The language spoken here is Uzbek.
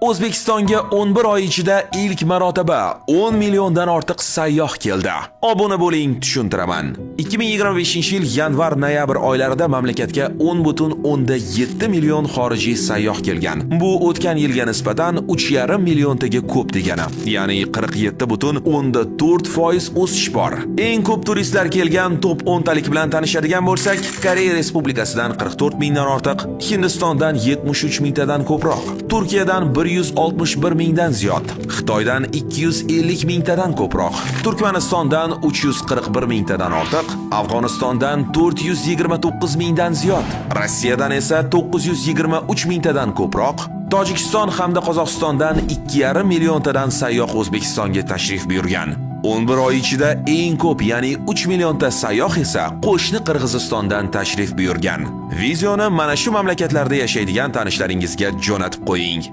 O'zbekistonga 11 oy ichida ilk marotaba 10 milliondan ortiq sayyoh keldi. Obuna bo'ling, tushuntiraman. 2025-yil yanvar-noyabr oylarida mamlakatga 10,7 million xorijiy sayyoh kelgan. Bu o'tgan yilga nisbatan 3,5 milliontaga ko'p degani. Ya'ni 47,4% o'sish bor. Eng ko'p turistlar kelgan top 10 talik bilan tanishadigan bo'lsak, Koreya Respublikasidan 44 mingdan ortiq, Hindistondan 73 mingtadan ko'proq, Turkiyadan 161 mingdan ziyod, Xitoydan 250 mingtadan ko'proq, Turkmanistondan 341 mingtadan ortiq, Afg'onistondan 429 mingdan ziyod, Rossiyadan esa 923 mingtadan ko'proq, Tojikiston hamda Qozog'istondan 2,5 milliontadan sayyoh O'zbekistonga tashrif buyurgan. 11 oy ichida eng ko'p, ya'ni 3 millionta sayyoh esa qo'shni Qirg'izistondan tashrif buyurgan. Videoni mana shu mamlakatlarda yashaydigan tanishlaringizga jo'natib qo'ying.